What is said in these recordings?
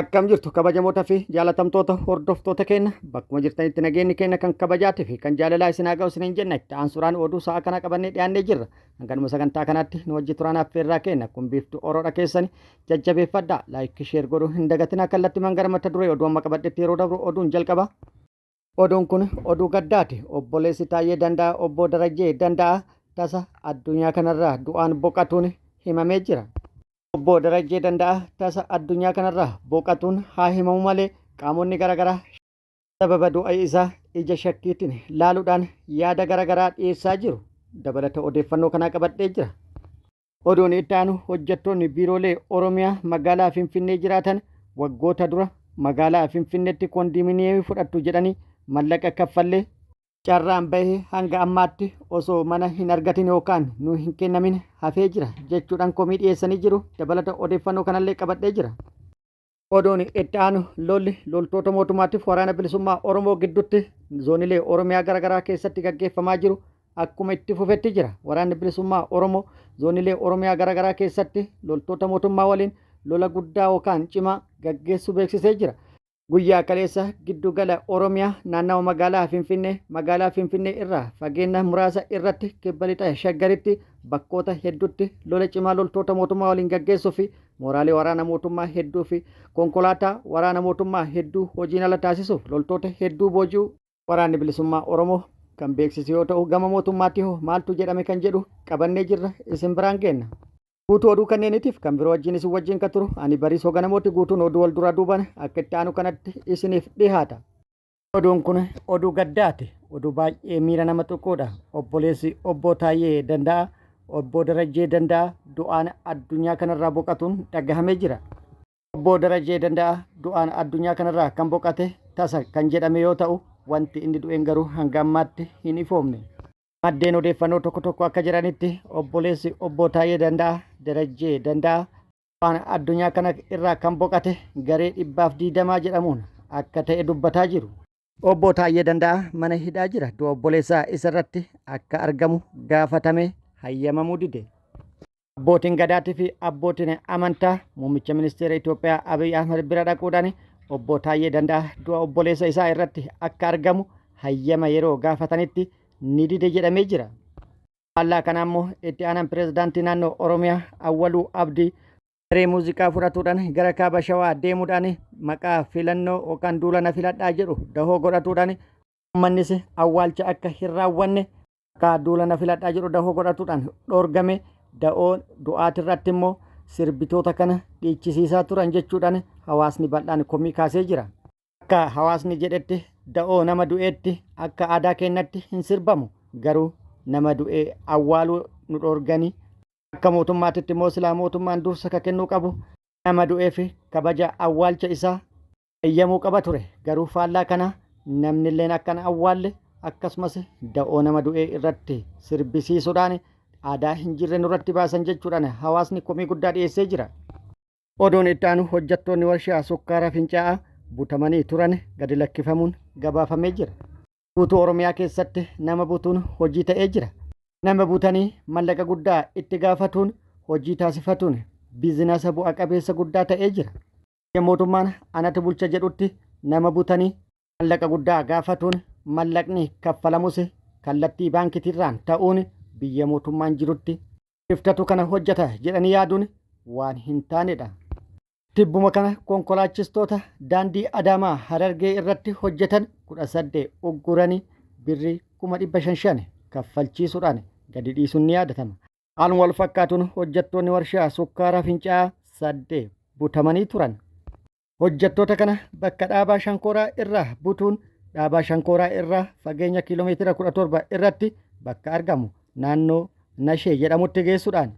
Akkam jirtu kabajamoota fi jaalatamtoota hordoftoota keenya bakkuma jirtanitti nageenyi keenya kan kabajaatii fi kan jaalalaa isin haa ga'u isiniin jenna itti aansuudhaan oduu sa'a kana qabannee dhiyaannee jirra. Hanganuma sagantaa kanaatti nu wajji turaan affeerraa keenya kun biiftuu oroodha keessani jajjabeeffadhaa laayikii sheer godhuu hin dagatinaa kallattimaan gara mata duree oduu amma qabadhetti yeroo dabru oduun jalqaba. Oduun kun oduu gaddaati. Obboleessi Taayyee Danda'aa Obbo Darajjee Danda'aa tasa addunyaa kanarraa du'aan boqatuun himamee jira. Obbo Darajjee Danda'aa tasa addunyaa kanarraa boqatuun haa himamu malee qaamonni garaagaraa sababa du'a isaa ija shakkiitiin laaluudhaan yaada garaagaraa dhiyeessaa jiru. Dabalata odeeffannoo kanaa qabadhee jira. Oduun itti aanu hojjettoonni biiroolee Oromiyaa magaalaa Finfinnee jiraatan waggoota dura magaalaa Finfinneetti koondiiminiyeemii fudhattu jedhanii mallaqa kaffallee carraan bahee hanga ammaatti osoo mana hin argatin yookaan nu hin kennamin hafee jira jechuudhaan komii dhiyeessanii jiru. Dabalata odeeffannoo kanallee qabadhee jira. Oduun itti aanu lolli loltoota mootummaatiif waraana bilisummaa Oromoo gidduutti zoonilee Oromiyaa garaagaraa keessatti gaggeeffamaa jiru akkuma itti fufetti jira. Waraanni bilisummaa Oromoo zoonilee Oromiyaa garaagaraa keessatti loltoota mootummaa waliin lola guddaa yookaan cimaa gaggeessuu beeksisee jira. Guyyaa kaleessa giddu gala Oromiyaa naannawa magaalaa Finfinnee magaalaa Finfinnee irraa fageenya muraasa irratti kibba lixa Shaggaritti bakkoota hedduutti lola cimaa loltoota mootummaa waliin gaggeessuu fi mooraalee waraana mootummaa hedduu fi konkolaataa waraana mootummaa hedduu hojiin ala taasisuuf loltoota hedduu booji'uu waraanni bilisummaa Oromoo kan beeksise yoo ta'u gama mootummaatti hoo maaltu jedhame kan jedhu qabannee jirra isin biraan geenna. Guutuu oduu kanneeniitiif kan biroo wajjin isin wajjin kan turu ani Bariisoo Ganamooti guutuun oduu wal duraa duubaan akka itti aanu kanatti isiniif dhihaata. Oduun kun oduu gaddaati. Oduu baay'ee miira nama tuquudha. Obboleessi obbo Taayyee Danda'a, obbo Darajjee Danda'a du'aan addunyaa kanarraa boqatuun dhagahamee jira. Obbo Darajjee Danda'a du'aan addunyaa kanarraa kan boqate tasa kan jedhame yoo ta'u wanti inni du'een garuu hanga ammaatti hin ifoomne. Maddeen odeeffannoo tokko tokko akka jedhanitti obboleessi obbo Taayyee Danda'aa Darajjee Danda'aa waan addunyaa kana irraa kan boqate garee 120 jedhamuun akka ta'e dubbataa jiru. Obbo Taayyee Danda'aa mana hidhaa jira. Du'a obboleessaa isarratti akka argamu gaafatame hayyamamuu dide. Abbootiin Gadaatii fi abbootiin amantaa muummicha ministeera Itoophiyaa Abiy Ahmed bira dhaquudhaan obbo Taayyee Danda'aa du'a obboleessa isaa irratti akka argamu hayyama yeroo gaafatanitti ni dide jedhamee jira. Faallaa kanaa immoo itti aanaan pireezidaantii naannoo Oromiyaa Awwaluu Abdii garee muuziqaa fudhatuudhaan gara kaaba Shawaa deemuudhaan maqaa filannoo yookaan duula na filadhaa jedhu dahoo godhatuudhaan uummannis awwaalcha akka hin raawwanne Akka duula na filadhaa jedhu dahoo godhatuudhaan dhoorgame da'oo du'aatirratti immoo sirbitoota kana dhiichisiisaa turan jechuudhaan hawaasni bal'aan komii kaasee jira. Akka hawaasni jedhetti da'oo nama du'eetti akka aadaa keenyatti hin sirbamu garuu nama du'ee awwaaluu nu dhoorganii akka mootummaatitti immoo silaa mootummaan dursa ka kennuu qabu nama du'eef kabaja awwaalcha isaa eeyyamuu qaba ture. Garuu faallaa kanaa namnilleen akka hin awwaalle akkasumas da'oo nama du'ee irratti sirbisiisuudhaan aadaa hin jirre nurratti baasan jechuudhaan hawaasni komii guddaa dhiyeessee jira. Oduun itti aanu hojjettoonni warshaa sukkaara fincaa'aa butamanii turan gadi lakkifamuun gabaafamee jira. Guutuu Oromiyaa keessatti nama butuun hojii ta'ee jira. Nama butanii mallaqa guddaa itti gaafatuun hojii taasifatuun biizinasa bu'a qabeessa guddaa ta'ee jira. Biyya mootummaan anatu bulcha jedhutti nama butanii mallaqa guddaa gaafatuun mallaqni kaffalamus kallattii baankitirraan ta'uun biyya mootummaan jirutti shiftatu kana hojjeta jedhanii yaaduun waan hin taanedha. Tibbuma kana konkolaachistoota daandii Adaamaa Harargee irratti hojjetan 18 ugguranii birrii 500,000 kaffalchiisuudhaan gadi dhiisuun ni yaadatama. Haaluma wal fakkaatuun hojjettoonni warshaa sukkaaraa Fincaa'aa sadde butamanii turan. Hojjettoota kana bakka dhaabaa shankooraa irraa butuun dhaabaa shankooraa irraa fageenya kiiloomeetira 17 irratti bakka argamu naannoo Nashee jedhamutti geessuudhaan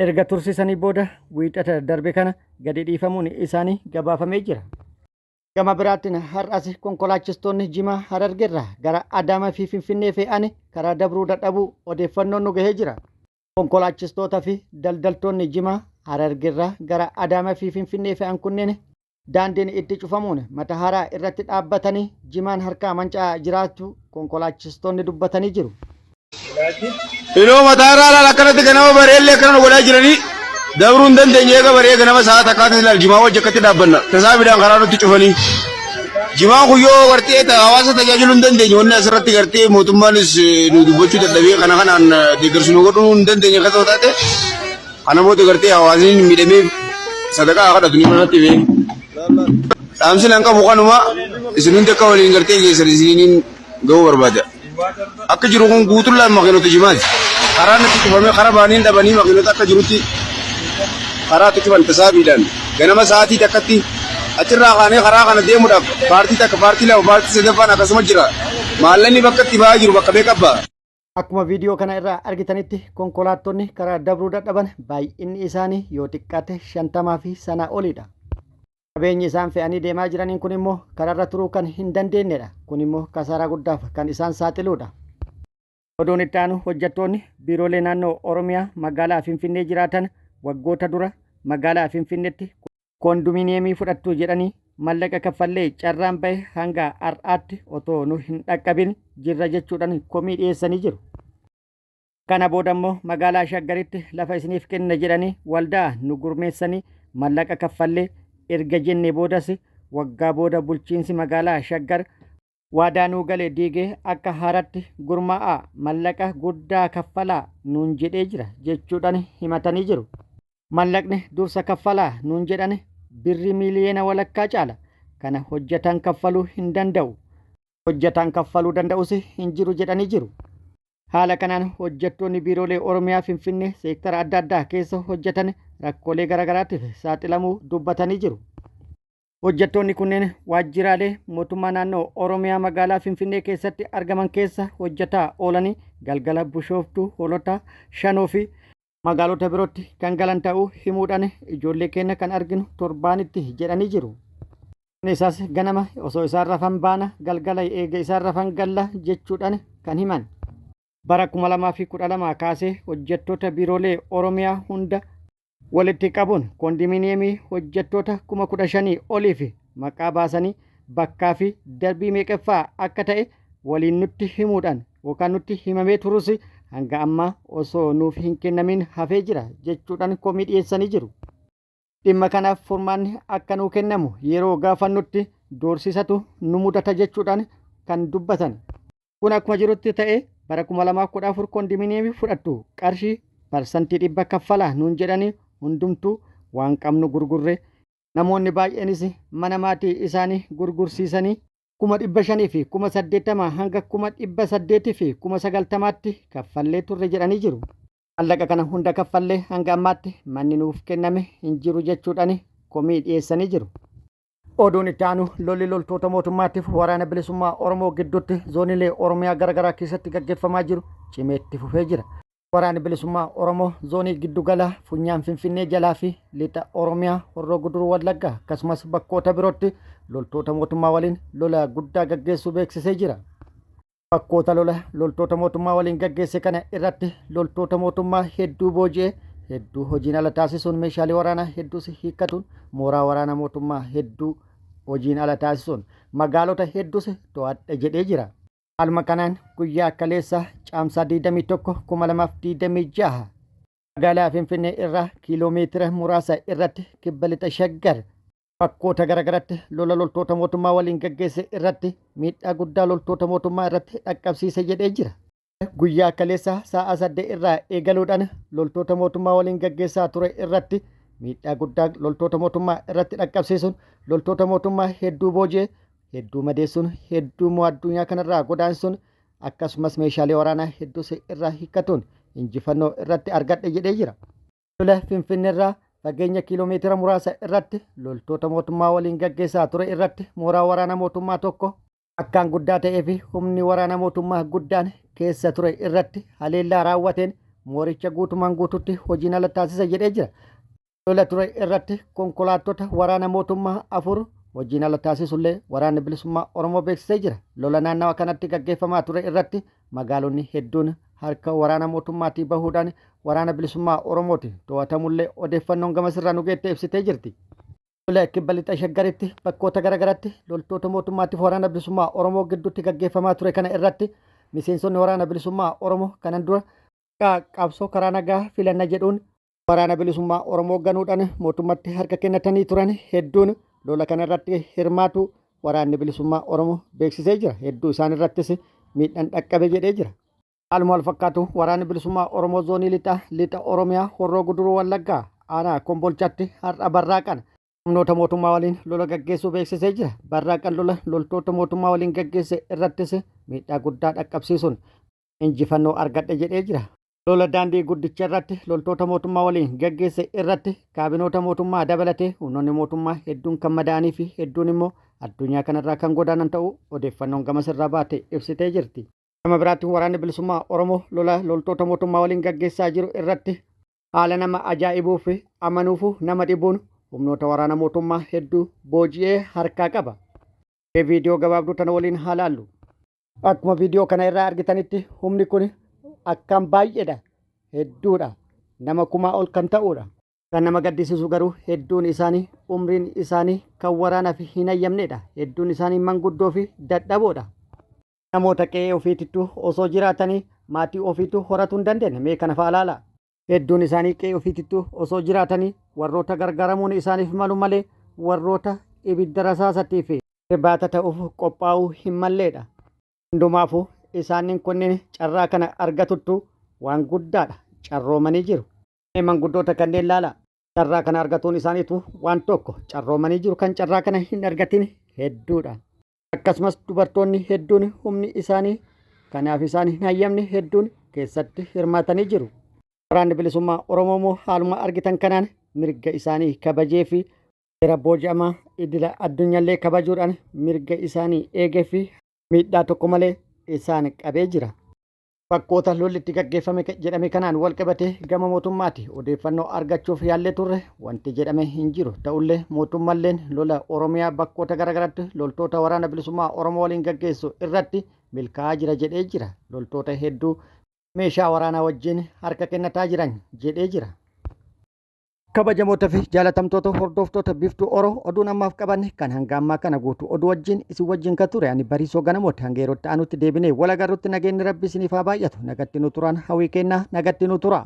erga tursiisanii booda wiixata darbe kana gadi dhiifamuun isaanii gabaafamee jira. Gama biraatiin har'as konkolaachistoonni Jimaa Harargeerraa gara Adaamaa fi Finfinnee fe'an karaa dabruu dadhabuu odeeffannoon nu gahee jira. Konkolaachistoota fi daldaltoonni Jimaa Harargeerraa gara Adaamaa fi Finfinnee fe'an kunneen daandiin itti cufamuun Mataharaa irratti dhaabbatanii jimaan harkaa manca'aa jiraachuu konkolaachistoonni dubbatanii jiru. Inoo mataa irraa laala akkanatti ganama bareellee akkana nu godhaa jiranii. Dabruu hin dandeenye eega baree ganama sa'a takkaatti ilaal jimaa wajji akkatti dhaabbanna. Tasaa midhaan karaa nutti cufanii. Jimaan kun yoo gartee hawaasa tajaajiluu hin dandeenye wanni asirratti gartee mootummaanis nu dubbachuu dadhabee kana kanaan deeggarsa nu godhuu hin dandeenye akka ta'u taate kana booda gartee hawaasni miidhamee sadaqaa haa kadhatu ni manatti bee. Dhaamsi nan qabu kanuma isin hundi akka waliin gartee geessan isiniin ga'uu barbaada. Akka jiru kun guutuun makiinota jimaati. Karaan itti cufamee karaa baaniin dhabanii makiinota akka jirutti karaa itti cufan tasaabiidhaan ganama sa'aatii takkatti achirraa kaanee karaa kana deemuudhaaf paartii takka paartii lama paartii sadaffaan akkasuma jira. Maallaqni bakka itti ba'aa jiru bakka meeqa ba'a? Akkuma viidiyoo kana irraa argitanitti konkolaattonni karaa dabruu dadhaban baay'inni isaanii yoo xiqqaate 50 fi sanaa olidha. Qabeenyi isaan fe'anii deemaa jiraniin kun immoo karaarra turuu kan hin dandeenyedha. Kun immoo kasaaraa guddaaf kan isaan saaxiluudha. Oduun itti aanu hojjettoonni biiroolee naannoo Oromiyaa magaalaa Finfinnee jiraatan waggoota dura magaalaa Finfinneetti koondominiyeemii fudhattu jedhanii mallaqa kaffallee carraan bahe hanga har'aatti otoo nu hin dhaqqabin jirra jechuudhaan komii dhiyeessanii jiru. Kana booda immoo magaalaa Shaggaritti lafa isiniif kenna jedhanii waldaa nu gurmeessanii mallaqa kaffallee erga jennee boodas waggaa booda bulchiinsi magaalaa Shaggar waadaa nuu gale diigee akka haaratti gurmaa'aa mallaqa guddaa kaffalaa nuun jedhee jira jechuudhaan himatanii jiru. Mallaqni dursa kaffalaa nuun jedhan birrii miiliyoona walakkaa caala. Kana hojjetaan kaffaluu hin danda'u. Hojjetaan kaffaluu danda'us hin jiru jedhanii jiru. Haala kanaan hojjettoonni biiroolee Oromiyaa Finfinnee seektara adda addaa keessa hojjetan rakkoolee garaagaraatiif saaxilamuu dubbatanii jiru. Hojjettoonni kunneen waajjiraalee mootummaa naannoo Oromiyaa magaalaa Finfinnee keessatti argaman keessa hojjetaa oolanii galgala Bushooftuu, Hoolotaa, Shanoo fi magaalota birootti kan galan ta'uu himuudhaan ijoollee keenya kan arginu torbaanitti jedhanii jiru. Isaas ganama osoo isaan rafan baana galgala eega isaan rafan galla jechuudhaan kan himan. Bara 2012 kaasee hojjettoota biiroolee Oromiyaa hunda walitti qabuun koondominiyeemii hojjettoota 15,000 oliif maqaa baasanii bakkaa fi darbii meeqaffaa akka ta'e waliin nutti himuudhaan yookaan nutti himamee turus hanga ammaa osoo nuuf hin kennamin hafee jira jechuudhaan komii dhiyeessanii jiru. Dhimma kanaaf furmaanni akka nuu kennamu yeroo gaafannutti doorsisatu nu mudata jechuudhaan kan dubbatan. Kun akkuma jirutti ta'ee bara 2014 koondominiyeemii fudhattu qarshii 100% kaffalaa nuun jedhanii hundumtuu waan qabnu gurgurre namoonni baay'eenis mana maatii isaanii gurgursiisanii 580,000 hanga 890,000tti kaffallee turre jedhanii jiru. Maallaqa kana hunda kaffallee hanga ammaatti manni nuuf kenname hin jiru jechuudhaan komii dhiyeessanii jiru. Oduun itti aanu lolli loltoota mootummaatiif waraana bilisummaa Oromoo gidduutti zoonilee Oromiyaa garaagaraa keessatti gaggeeffamaa jiru cimee itti fufee jira. Waraanni bilisummaa Oromoo zoonii giddugala funyaan Finfinnee jalaa fi lixa Oromiyaa Horroo Guduruu Wallaggaa akkasumas bakkoota birootti loltoota mootummaa waliin lola guddaa gaggeessuu beeksisee jira. Bakkoota lola loltoota mootummaa waliin gaggeesse kana irratti loltoota mootummaa hedduu booji'ee hedduu hojiin ala taasisuun meeshaalee waraanaa hedduus hiikkatuun mooraa waraana mootummaa hedduu hojiin ala taasisuun magaalota hedduus to'adhe jedhee jira. Haaluma kanaan guyyaa kaleessa Caamsaa 21 2026 magaalaa Finfinnee irraa kiiloomeetira muraasa irratti kibba lixa Shaggar bakkoota garaagaratti lola loltoota mootummaa waliin gaggeesse irratti miidhaa guddaa loltoota mootummaa irratti dhaqqabsiise jedhee jira. Guyyaa kaleessa sa'a 8 irraa eegaluudhaan loltoota mootummaa waliin gaggeessaa ture irratti miidhaa guddaa loltoota mootummaa irratti dhaqqabsiisuun loltoota mootummaa hedduu booji'ee hedduu madeessuun hedduu immoo addunyaa kanarraa godaansuun akkasumas meeshaalee waraanaa hedduus irraa hiikkatuun injifannoo irratti argadhe jedhee jira. Lola Finfinneerraa fageenya kiiloomeetira muraasa irratti loltoota mootummaa waliin gaggeessaa ture irratti mooraa waraana mootummaa tokko akkaan guddaa ta'ee fi humni waraana mootummaa guddaan keessa ture irratti haleellaa raawwateen mooricha guutumaan guututti hojiin ala taasisa jedhee jira. Lola ture irratti konkolaattota waraana mootummaa 4 hojiin ala taasisullee waraanni bilisummaa Oromoo beeksisee jira. Lola naannawa kanatti gaggeeffamaa ture irratti magaalonni hedduun harka waraana mootummaatii bahuudhaan waraana bilisummaa Oromootiin to'atamullee odeeffannoon gamasirraa nu geette ibsitee jirti. Lola kibba lixa Shaggaritti bakkoota garaagaratti loltoota mootummaatiif waraana bilisummaa Oromoo gidduutti gaggeeffamaa ture kana irratti miseensonni waraana bilisummaa Oromoo kanan dura qabsoo karaa nagaa filanna jedhuun Waraana Bilisummaa Oromoo ganuudhaan mootummatti harka kennatanii turan hedduun lola kanarratti hirmaatu Waraanni Bilisummaa Oromoo beeksisee jira. Hedduu isaan irrattis miidhaan dhaqqabe jedhee jira. Haaluma wal fakkaatu Waraanni Bilisummaa Oromoo Zoonii Lixaa Lixa Oromiyaa Horroo Guduruu Wallaggaa aanaa Kombolchaatti har'a barraaqan humnoota mootummaa waliin lola gaggeessuu beeksisee jira. Barraaqan lola loltoota mootummaa waliin gaggeesse irrattis miidhaa guddaa dhaqqabsiisuun injifannoo argadhe jedhee jira. Lola daandii guddicha irratti loltoota mootummaa waliin gaggeesse irratti kaabinoota mootummaa dabalatee humnoonni mootummaa hedduun kan madaa'anii fi hedduun immoo addunyaa kanarraa kan godaanan ta'uu odeeffannoon gamas irraa baate ibsitee jirti. Gama biraatiin Waraanni Bilisummaa Oromoo lola loltoota mootummaa waliin gaggeessaa jiru irratti haala nama ajaa'ibuu fi amanuufuu nama dhibuun humnoota waraana mootummaa hedduu booji'ee harkaa qaba. Viidiyoo gabaabduu tana waliin haa laallu. Akkuma viidiyoo kana irraa argitanitti humni kun akkaan baay'eedha. Hedduudha. Nama kumaa ol kan ta'uudha. Kan nama gaddisiisu garuu hedduun isaanii umriin isaanii kan waraanaaf hin hayyamneedha. Hedduun isaanii manguddoo fi dadhaboodha. Namoota qe'ee ofiitittuu osoo jiraatanii maatii ofiituu horatuu hin dandeenye. Mee kana fa'aa ilaalaa. Hedduun isaanii qe'ee ofiitittuu osoo jiraatanii warroota gargaaramuun isaaniif malu malee warroota ibidda rasaasatii fi irbaata ta'uuf qophaa'uu hin malleedha. Hundumaafuu isaannin kunniin carraa kana argatuttu waan guddaadha. Carroomanii jiru. Mee manguddoota kanneen laalaa. Carraa kana argatuun isaaniitu waan tokko. Carroomanii jiru kan carraa kana hin argatin hedduudha. Akkasumas dubartoonni hedduun humni isaanii kanaaf isaan hin hayyamne hedduun keessatti hirmaatanii jiru. Waraanni Bilisummaa Oromoo immoo haaluma argitan kanaan mirga isaanii kabajee fi seera booji'amaa idila addunyallee kabajuudhaan mirga isaanii eegee fi miidhaa tokko malee isaan qabee jira. Bakkoota lolli itti gaggeeffame jedhame kanaan walqabatee gama mootummaati odeeffannoo argachuuf yaallee turre wanti jedhame hin jiru. Ta'ullee mootummalleen lola Oromiyaa bakkoota garaagaraatti loltoota waraana bilisummaa Oromoo waliin gaggeessu irratti milkaa'aa jira jedhee jira. Loltoota hedduu meeshaa waraanaa wajjin harka kennataa jiran jedhee jira. Kabajamoota fi jaalatamtoota hordoftoota Biftuu Oro oduun ammaaf qabanne kan hanga ammaa kana guutuu oduu wajjin isin wajjin kan ture ani Bariisoo Ganamooti hanga yerootti aanutti deebinee wal agarrutti nageenyi Rabbi isiniif haa baay'atu nagatti nu turaan hawwii kennaa nagatti nu tura.